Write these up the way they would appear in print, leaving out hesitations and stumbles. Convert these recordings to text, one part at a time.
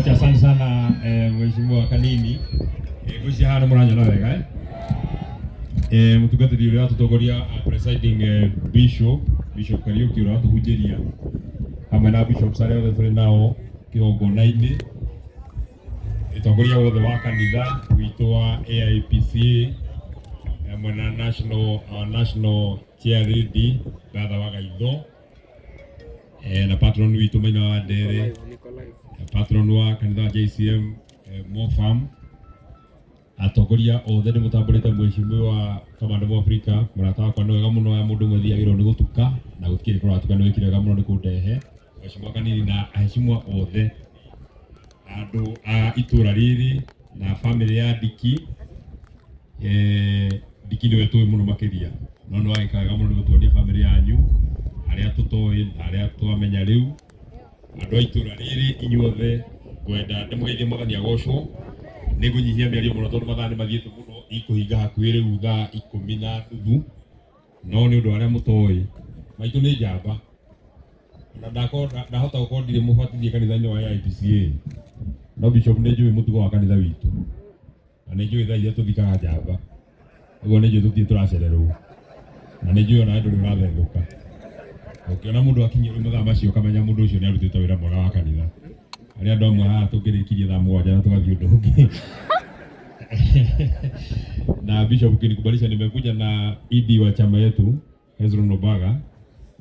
much. Asante sana mheshimiwa Kanini. Ngwĩciria haha nĩ mũranyona wega eh? Mũtungatĩri ũrĩa watutongoria presiding bishop, Bishop Kariuki ũrĩa watuhunjĩria hamwe na bishops arĩa othe tũrĩ nao kĩgongona-inĩ, ũtongoria wothe wa kanitha witũ wa AIPCA hamwe na national, our national chair lady Bertha wa Gaitho na patron witũ Maina wa Ndere, patron wa kanitha wa JCM Mofam, atongoria othe nĩ mũtambũrĩte mheshimiwa Kamande Mwafrika, mũrata wakwa nĩ wega mũno ya mũndũ ũmwe thiagĩrwo nĩ gũtuka na gũtikĩrĩ kũratuka, nĩ wĩkire wega mũno nĩ kũndehe mheshimiwa Kanini na aheshimiwa othe andũ a itũra rĩrĩ na family ya Ndiki. Ndiki nĩwe tũĩ mũno makĩria, no nĩ wagĩka wega mũno nĩ gũtuonia family yanyu arĩa tũtoĩ na arĩa twamenya rĩu. Andũ a itũra rĩrĩ inyuothe ngwenda ndĩmũgeithie, Mwathani agocwo. Nĩ ngũnyihia mĩario mũno tondũ mathaa nĩ mathiĩte mũno, ikũhinga hakuhĩ rĩu thaa 10:30, no nĩ ũndũ wa arĩa mũtoĩ, maitũ nĩ njamba na ndakorwo ndahota gũkorwo ndirĩ mũbatithie kanitha-inĩ wa AIPCA, no bishop nĩ njũĩ mũtugo wa kanitha witũ na nĩ njũĩ thaa iria tũthikaga njamba, ũguo nĩ njũĩ tũtirĩ tũracererwo na nĩ njũĩ ona ndũrĩ ũrathethũka. Ũkĩona mũndũ akinyia rĩu mathaa macio ũkamenya mũndũ ũcio nĩ arutĩte wĩra mwega wa kanitha. Arĩa andũ amwe haha tũngĩrĩkirie thaa 7 na tũgathiĩ ũndũ ũngĩ. Na bishop ukinikubalisha, nimekuja na ED wa chama yetu Hezron Obaga,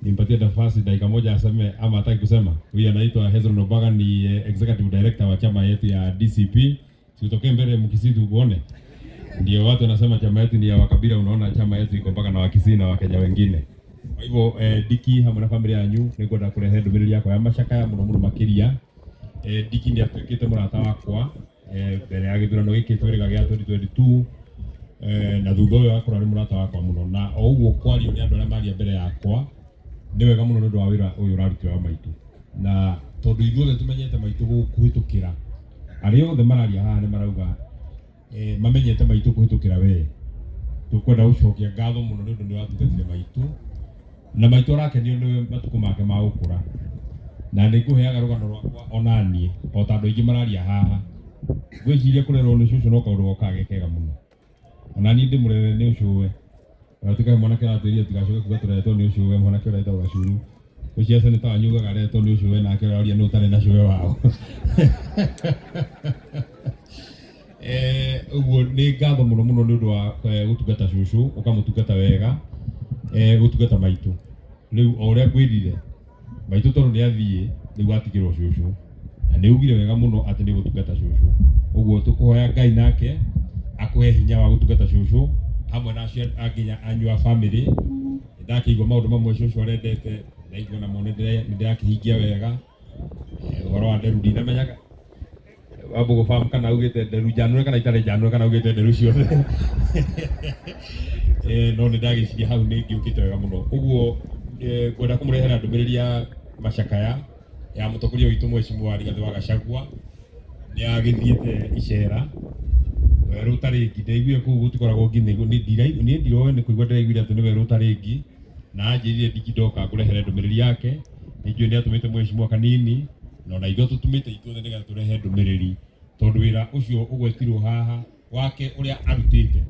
nimpatie nafasi dakika moja aseme ama hataki kusema. Huyu anaitwa Hezron Obaga, ni executive director wa chama yetu ya DCP. Sitokee mbele Mkisii tukuone. Ndio watu wanasema chama yetu ni ya wakabila, unaona chama yetu iko mpaka na Wakisii na Wakenya wengine. Kwa hivyo Diki hamwe na family yanyu nĩ ngwenda kũrehe ndũmĩrĩri yakwa ya macakaya mũno mũno makĩria. Diki nĩ atuĩkĩte mũrata wakwa mbere ya gĩthurano gĩkĩ twĩrĩga gĩa 2022 na thutha ũyũ akorwo arĩ mũrata wakwa mũno, na o ũguo kwario nĩ andũ arĩa maria mbere yakwa nĩ wega mũno nĩ ũndũ wa wĩra ũyũ ũrarutĩra wa maitũ, na tondũ ithuothe tũmenyete maitũ kũhĩtũkĩra arĩa othe mararia haha nĩ marauga mamenyete maitũ kũhĩtũkĩra we. Tũkwenda gũcokia ngatho mũno nĩ ũndũ nĩ watungatire maitũ na maitũ arakenio nĩ matukũ make ma gũkũra, na nĩ ngũheaga rũgano rwakwa onaniĩ o ta andũ aingĩ mararia haha. Ngwĩciria kũrerwo nĩ cũcũ no kaũndũ gokaga ge kega mũno, ona niĩ ndĩmũrere nĩ ũcũwe, ona tuĩka mwanake aratwĩrire tigacoke kuga tũreretwo nĩ ũcũwe. Mwanake ũrĩa wĩtagwo Gacuru, ũcio seneta wanyu ugaga areretwo nĩ ũcũwe, nake ũroria nũ ũtarĩ na cũwe wao. Ũguo nĩ ngatho mũno mũno nĩ ũndũ wa gũtungata cũcũ, ũkamũtungata wega, gũtungata maitũ. Rĩu o ũrĩa ngwĩrire maitũ, tondũ nĩ athiĩ rĩu atigĩrwo cũcũ, na nĩ ugire wega mũno atĩ nĩ gũtungata cũcũ. Ũguo tũkũhoya Ngai nake akũhe hinya wa gũtungata cũcũ hamwe na acio nginya anyu a family. Ndakĩigua maũndũ mamwe cũcũ arendete, ndaigua namo nĩ ndĩrakĩhingia wega. Ũhoro wa nderu ndinamenyaga Wambugu farm kana augĩte nderu njanũre kana itarĩ njanũre kana augĩte nderu ciothe, no nĩ ndagĩciria hau nĩ ngĩũkĩte wega mũno. Ũguo ngwenda kũmũrehera ndũmĩrĩri ya macakaya ya mũtongoria witũ mheshimiwa Rigathĩ wa Gachagua. Nĩ agĩthiĩte icera werũ ũtarĩ ngi, ndaiguire kũu gũtikoragwo ngi, niĩ ndiroĩ nĩ kũigua ndĩraiguire atĩ nĩ werũ ũtarĩ ngi, na anjĩrire ndiki ndoka ngũrehere ndũmĩrĩri yake. Nĩ njũĩ nĩ atũmĩte mheshimiwa Kanini na ona ithuĩ tũtũmĩte ithuothe nĩgetha tũrehe ndũmĩrĩri, tondũ wĩra ũcio ũgwetirwo haha wake ũrĩa arutĩte,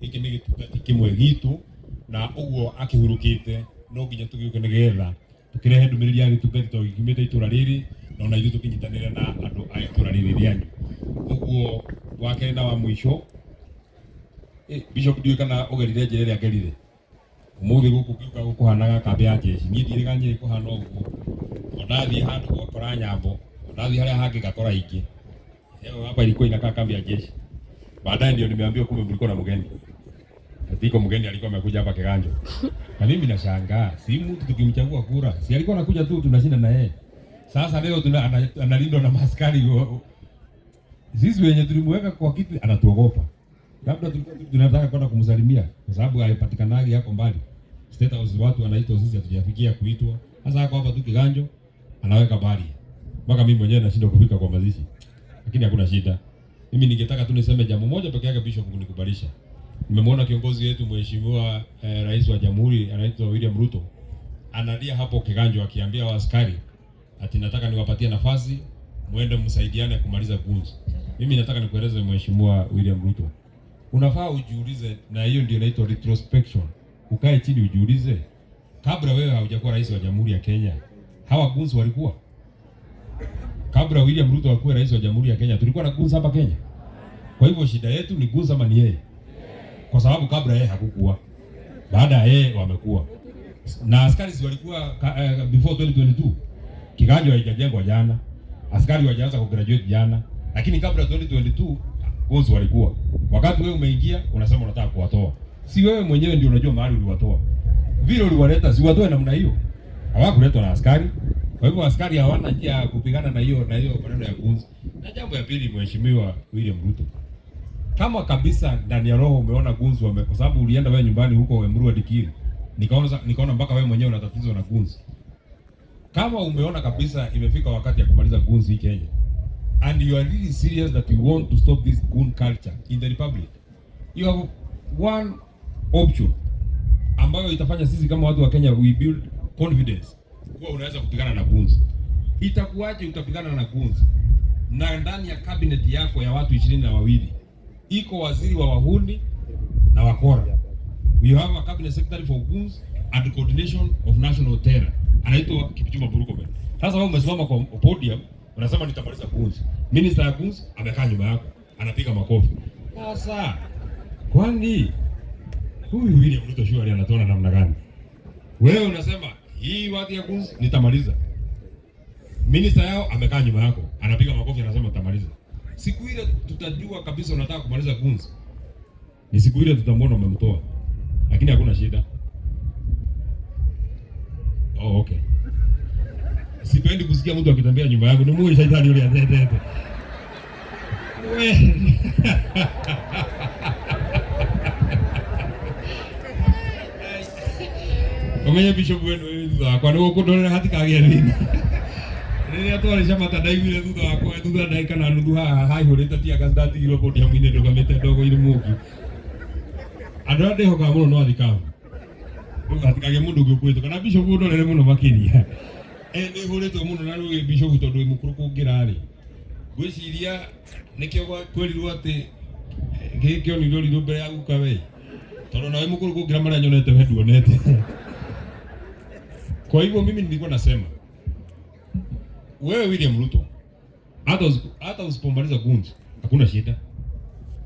gĩkĩ nĩ gĩtungati kĩmwe gitũ, na ũguo akĩhurũkĩte no nginya tũgĩũke nĩgetha tũkĩrehe ndũmĩrĩri ya gĩtungati tondũ gĩkiumĩte itũra rĩrĩ, na ona ithuĩ tũkĩnyitanĩre na andũ a itũra rĩrĩ rĩanyu. Ũguo wa kerĩ na wa mũico, Bishop, ndiũĩ kana ũgerire njĩra ĩrĩa ngerire ũmũthĩ gũkũ ngĩũka gũkũhanaga kambĩ ya jeshi. Niĩ ndirĩga Nyĩrĩ kũhana ũguo, o ndathiĩ handũ ngakora nyambo, o ndathiĩ harĩa hangĩ ngakora ingĩ. Leo hapa ilikuwa inakaa kambi ya jeshi. Baadaye ndio nimeambiwa kumbe mlikuwa na mgeni. Ati mgeni alikuwa amekuja hapa Kiganjo. Na mimi nashangaa, si mtu tukimchagua kura, si alikuwa anakuja tu tunashinda na yeye. Sasa leo analindwa na maskari. Sisi wenye tulimweka kwa kiti anatuogopa. Labda tulikuwa tunataka kwenda kumsalimia kwa sababu haipatikanagi, yako mbali. State House watu wanaitwa, sisi hatujafikia kuitwa. Sasa ako hapa tu Kiganjo anaweka bali. Mpaka mimi mwenyewe nashindwa kufika kwa mazishi. Lakini hakuna shida. Mimi ningetaka tu niseme jambo moja peke yake, Bishop, kunikubalisha. Nimemwona kiongozi wetu mheshimiwa rais wa jamhuri anaitwa William Ruto analia hapo Kiganjo akiambia askari ati nataka niwapatie nafasi Muende msaidiane kumaliza goons. Mimi nataka nikueleze Mheshimiwa William Ruto, unafaa ujiulize, na hiyo ndio inaitwa retrospection. Ukae chini ujiulize, kabla wewe haujakuwa rais wa Jamhuri ya Kenya, hawa goons walikuwa? Kabla William Ruto akuwe rais wa Jamhuri ya Kenya, tulikuwa na goons hapa Kenya? Kwa hivyo shida yetu ni goons ama ni yeye? Kwa sababu kabla yeye hakukuwa, baada ya yeye wamekuwa. Na askari si walikuwa before 2022? Kiganjo haijajengwa jana, askari hawajaanza kugraduate jana, lakini kabla 2022 goons walikuwa. Wakati wewe umeingia unasema unataka kuwatoa, si wewe mwenyewe ndio unajua mahali uliwatoa? Vile uliwaleta, si watoe namna hiyo? Hawakuletwa na askari. Kwa hivyo askari hawana njia ya kupigana na hiyo maneno ya goons. Na jambo ya pili, Mheshimiwa William Ruto, kama kabisa ndani ya roho umeona goons wame, kwa sababu ulienda wewe nyumbani huko Emurua Dikirr, nikaona mpaka wewe mwenyewe una tatizo na goons. Kama umeona kabisa imefika wakati ya kumaliza goons hii Kenya, and you are really serious that you want to stop this goon culture in the republic, you have one option ambayo itafanya sisi kama watu wa Kenya we build confidence kuwa unaweza kupigana na goons. Itakuwaje utapigana na goons na ndani ya cabinet yako ya watu 22 iko waziri wa wahuni na wakora? We have a cabinet secretary for goons and coordination of national terror, anaitwa Kipchumba Murkomen. Sasa wewe umesimama kwa podium unasema nitamaliza goons. Minister ya goons amekaa nyuma yako anapiga makofi. Sasa kwani huyu William Ruto surely anatuona namna gani? Wewe unasema hii watu ya goons nitamaliza. Minister yao amekaa nyuma yako anapiga makofi anasema nitamaliza. Siku ile tutajua kabisa unataka kumaliza goons, ni siku ile tutamwona umemtoa, lakini hakuna shida. Oh, okay. Sipendi kusikia mtu akitembea nyuma yangu, ni mwe shaitani yule atetete. We. Umenye bishop wenu wĩ thutha wakwa nĩguo kũndorera hatikagĩe thĩna. Rĩrĩa twarĩ camata ndaiguire thutha wakwa thutha ndagĩka na nuthu haha haihũrĩte tear gas, ndatigirwo podium-inĩ ndũgamĩte ndogo-inĩ mũki. Andũ arĩa ndĩhokaga mũno no athikabu. Rĩu hatikagĩe mũndũ ũngĩ ũkũhĩtũka na bishop ũndorere mũno makĩria. Nĩ hũrĩtwo mũno na rĩu bishop tondũ wĩ mũkũrũ kũngĩra rĩ. Ngwĩciria nĩkĩo kwĩrirwo atĩ gĩkĩ kĩonire ũrirũ mbere ya guka we. Tondũ nawe mũkũrũ kũngĩra marĩa nyonete we nduonete. Kwa hivyo mimi nilikuwa nasema wewe William Ruto, hata usipomaliza goons hakuna shida,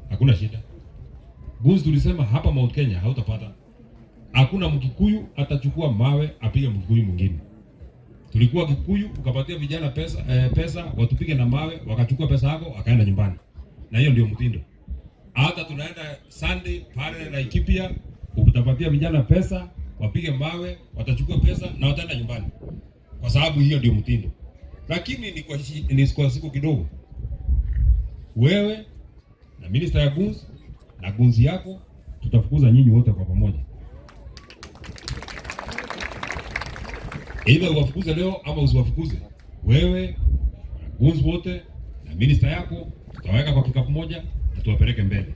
hakuna shida. Goons tulisema hapa Mount Kenya hautapata. Hakuna Mkikuyu atachukua mawe apige Mkikuyu mwingine. Tulikuwa Kikuyu ukapatia vijana pesa watupige na mawe, wakachukua pesa yako akaenda nyumbani, na hiyo ndio mtindo. Hata tunaenda Sunday pale Laikipia, utapatia vijana pesa wapige mawe, watachukua pesa na wataenda nyumbani, kwa sababu hiyo ndio mtindo. Lakini ni kwa siku kidogo, wewe na minister ya goons na goons yako tutafukuza nyinyi wote kwa pamoja. Either uwafukuze leo ama usiwafukuze, wewe na goons wote na minister yako tutaweka kwa kikapu moja na tuwapeleke mbele.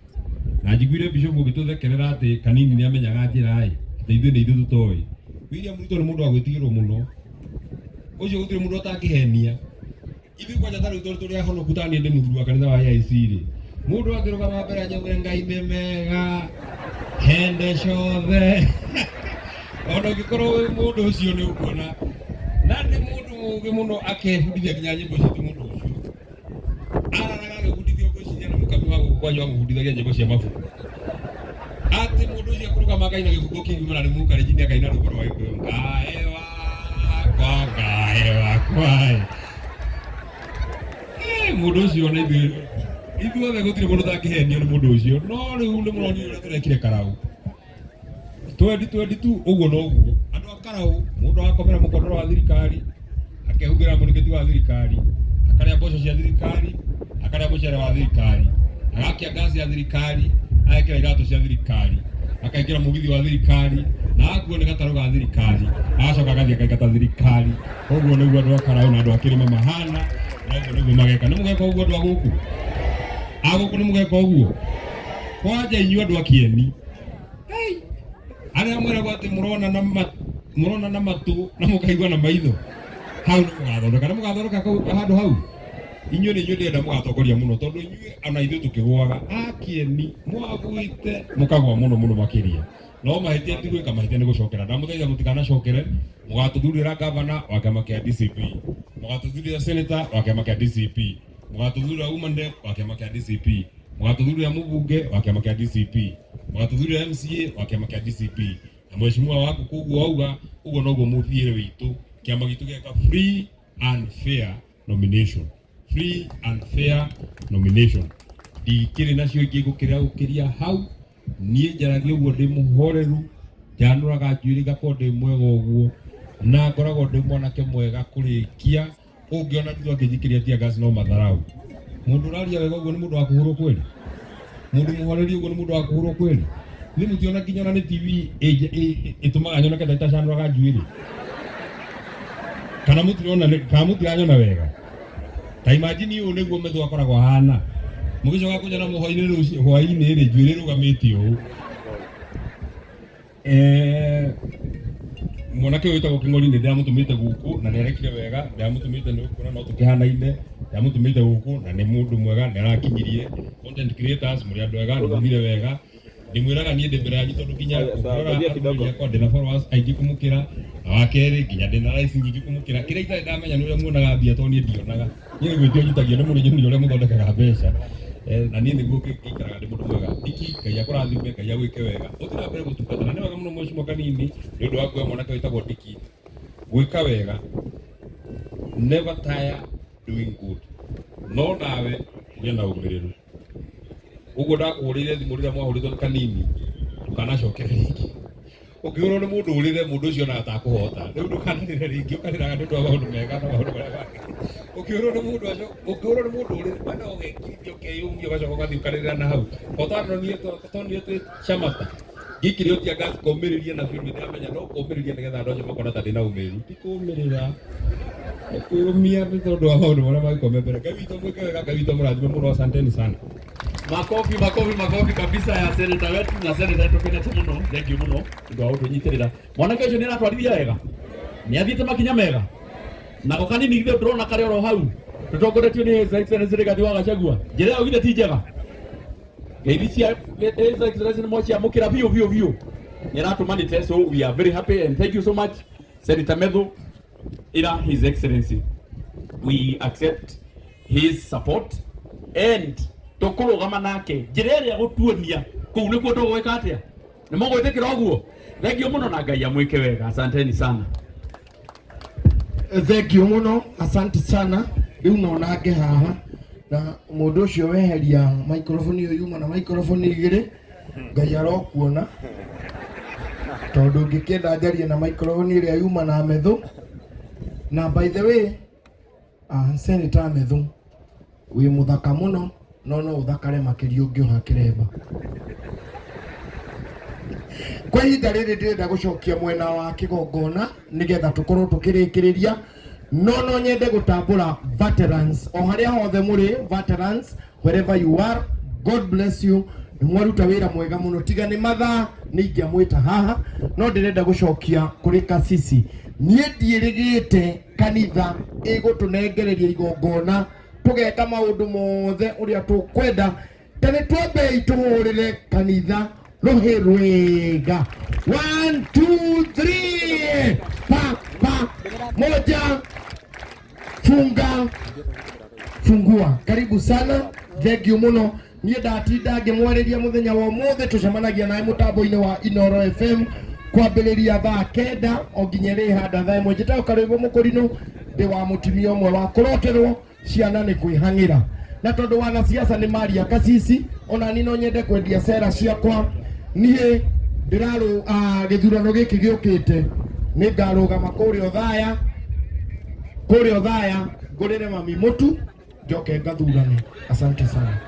Na njiguire bishop ũgĩtũthekerera atĩ kanini nĩ amenyaga njĩra ĩ, atĩ ithuĩ nĩ ithuĩ tũtoĩ. William Ruto nĩ mũndũ wa gwĩtigĩrwo mũno, ũcio gũtirĩ mũndũ atangĩhenia. Ithuĩ kwanja ta rĩu tondũ tũrĩ ahonoku, ta niĩ ndĩ mũthuri wa kanitha wa AIC rĩ, mũndũ angĩrũgama mbere anjĩre Ngai nĩ mega hende ciothe, ona ũngĩkorwo wĩ mũndũ ũcio nĩ ũkuona na nĩ mũndũ mũũgĩ mũno, akebundithia nginya nyĩmbo citũ. Mũndũ ũcio araraga agĩbundithio, ngwĩciria na mũkami wa gũkũ kwanyu amũbundithagia nyĩmbo cia mabuku, atĩ mũndũ ũcio akũrũgama akaina gĩbungo kĩngĩ na nĩ mũkarenjini, akaina rwĩmbo rwa Gĩkũyũ, ngae wakwa, ngae wakwa. Mũndũ ũcio ona ithuĩ ithuothe gũtirĩ mũndũ ũtangĩhenio nĩ mũndũ ũcio. No rĩu nĩ mũronire ũrĩa tũrekire Karau 2022, ũguo noguo andũ a Karau, mũndũ agakomera mũkondoro wa thirikari, akehumbĩra mũrĩngĩti wa thirikari, akarĩa mboco cia thirikari, akarĩa mũcere wa thirikari, agakia ngasi ya thirikari, agekĩra iratũ cia thirikari, akaingĩra mũgithi wa thirikari na akuo nĩ gatarũ ga thirikari, agacoka agathiĩ akaingata thirikari. Ũguo nĩguo andũ a Karau na andũ a kĩrĩma mahana, na ũguo nĩguo mageka. Nĩ mũgeka ũguo andũ a gũkũ, a gũkũ nĩ mũgeka ũguo kwanja inyuĩ andũ a Kĩeni arĩa mwĩragwo atĩ mũrona na matũ na mũkaigua na maitho. Hau nĩ mũgathondeka, nĩ mũgathondeka kau handũ hau. Inyuĩ nĩ inyuĩ ndĩrenda mũgatongoria mũno tondũ inyuĩ ona ithuĩ tũkĩgũaga akieni mwagwĩte mũkagwa mũno mũno makĩria. No mahĩtia ti gwĩka, mahĩtia nĩ gũcokera. Ndamũthaitha mũtikanacokere, mũgatũthurĩra gavana wa kĩama kĩa DCP, mũgatũthurĩra senator wa kĩama kĩa DCP, mũgatũthurĩra woman rep wa kĩama kĩa DCP, mũgatũthurĩra mũbunge wa kĩama kĩa DCP, mũgatũthurĩra MCA wa kĩama kĩa DCP. Na mheshimiwa waku koguo auga ũguo noguo mũthiĩre witũ, kĩama gitũ gĩeka free and fair nomination, free and fair nomination. Ndikĩrĩ nacio ingĩ ngũkĩra gũkĩria hau. Niĩ njaragia ũguo ndĩ mũhoreru, njanũraga njuĩrĩ ngakorwo ndĩ mwega ũguo, na ngoragwo ndĩ mwanake mwega kũrĩkia. Ũngĩona thutha akĩnjikĩria tear gas no matharau. Mũndũ ũraria wega ũguo nĩ mũndũ wa kũhũrwo kweli? Mũndũ mũhoreri ũguo nĩ mũndũ wa kũhũrwo kweli? Niĩ mũtiona nginya ona nĩ TV ĩtũmaga nyoneke ta itacanũraga njuĩrĩ? Kana mũtirona, kana mũtiranyona wega? Ta imagine ũũ nĩguo Methu akoragwo ahana. Mũgĩcoka kũnyona mũhwainĩ rũciũ hwainĩ rĩ, njuĩrĩ ĩrũgamĩte ũũ. Mwanake ũyũ wĩtagwo Kĩng'ori nĩ ndĩramũtũmĩte gũkũ na nĩ arekire wega, ndĩramũtũmĩte nĩ ũkuona no tũkĩhanaine, ndĩramũtũmĩte gũkũ na nĩ mũndũ mwega, nĩ arakinyirie. Content creators mũrĩ andũ ega, nĩ mũthire wega. Ndĩmwĩraga niĩ ndĩ mbere yanyu tondũ nginya ũngĩrora arũmĩrĩri akwa ndĩna followers aingĩ kũmũkĩra, na wa kerĩ nginya ndĩna likes nyingĩ kũmũkĩra. Kĩrĩa itarĩ ndamenya nĩ ũrĩa muonaga mbia tondũ niĩ ndionaga. Niĩ nĩ gwĩtio njĩtagio nĩ mũrĩnyoni ũrĩa mũthondekaga mbeca. Na niĩ nĩguo ngĩikaraga ndĩ mũndũ mwega. Diki, Ngai akũrathime, Ngai agwĩke wega. Ũthiĩ na mbere gũtungata. Na nĩ wega mũno mheshimiwa Kanini nĩ ũndũ wa kuoya mwanake wĩtagwo Diki gwĩka wega. Never tire doing good. No nawe ũgĩe na ũmĩrĩru. Ũguo ndakũhũrĩire thimũ rĩrĩa mwahũrĩtwo nĩ Kanini, ndũkanacokere rĩngĩ. Ũkĩhũrwo nĩ mũndũ ũrĩre, mũndũ ũcio onaga ta akũhota. Rĩu ndũkanarĩre rĩngĩ, ũkarĩraga nĩ ũndũ wa maũndũ mega na maũndũ marĩa mangĩ. Ũkĩhũrwo nĩ mũndũ aco, ũkĩhũrwo nĩ mũndũ ũrĩre, wenda ũgekirithia ũkeyũmia ũgacoka ũgathiĩ ũkarĩrĩra na hau. O tonire twĩ Shamata, ngĩikĩrio tear gas ngomĩrĩria na biũ nĩ ndĩramenya no kũmĩrĩria nĩgetha andũ acio makona ta ndĩna ũmĩrĩru. Ti kũmĩrĩra, nĩ kwĩyũmia nĩ tondũ wa maũndũ marĩa mangĩkorwo me mbere. Ngai witũ amwĩke wega, Ngai witũ amũrathime mũno, asanteni sana. Makofi, makofi, makofi kabisa ya seneta wetu na seneta tukenete muno. Thank you muno ndu wa gutunyitirira. Mwanake ucio ni aratwarithia wega, ni athiite makinya mega, nako kanini githĩ ndũrona karĩ oro hau tũtongoretio nĩ His Excellency Rigathi wa Gachagua. Njĩra ĩyo githĩ ti njega? Ngeithi cia His Excellency nĩ mwaciamũkĩra biũ biũ biũ, nĩ aratũmanĩte, so we are very happy and thank you so much, Senator Methu. Ira His Excellency we accept his support and tũkũrũgama nake njĩra ĩrĩa gũtuonia kũu nĩkuo tũgwĩka atĩa. Nĩ mũgwĩtĩkĩra ũguo? Thengiũ mũno na Ngai amwĩke wega. Asanteni sana. Thank you muno, asante sana. Riu no nange haha na mundu ucio weheria microphone iyo yuma na microphone igiri, Ngai arokuona, tondu ngĩkĩenda njarie na microphone ĩrĩa yuma na Methu. Na by the way, Senator Methu, wĩ mũthaka mũno, no no ũthakare makĩria ũngĩoha kĩremba. Kwa ihinda rĩrĩ ndĩrenda gũcokia mwena wa kĩgongona nĩgetha tũkorwo tũkĩrĩkĩrĩria, no nyende gũtambũra veterans o harĩa hothe mũrĩ, veterans wherever you are, God bless you. Nĩ mwaruta wĩra mwega mũno, tiga nĩ mathaa nĩ ingĩamwĩta haha, no ndĩrenda gũcokia kũrĩ kasisi. Niĩ ndiĩrĩgĩte kanitha ĩgũtũnengereria igongona tũgeka maũndũ mothe ũrĩa tũkwenda. Ta nĩ twambei tũhũrĩre kanitha rũhĩ rwega. 1 2 3, pa pa, moja, funga, fungua. Karibu sana, thank you muno. Niĩ ndatinda ngĩmwarĩria mũthenya wa ũmũthĩ, tũcemanagia nawe mũtambo-inĩ wa Inooro FM kwambĩrĩria thaa 9 o nginya ĩrĩhanda thaa 1. Njĩtagwo Karwĩmbo Mũkũrinũ, ndĩ wa mũtumia ũmwe wa kũroterwo ciana nĩ kwĩhang'ĩra, na tondũ wanasiasa nĩ maria kasisi, ona niĩ no nyende kwendia cera ciakwa. Niĩ ndĩrarũ gĩthurano gĩkĩ gĩũkĩte nĩ ngarũgama kũrĩa Othaya, kũrĩa Othaya ngũrĩre mami mũtu njoke ngathurane. Asante sana.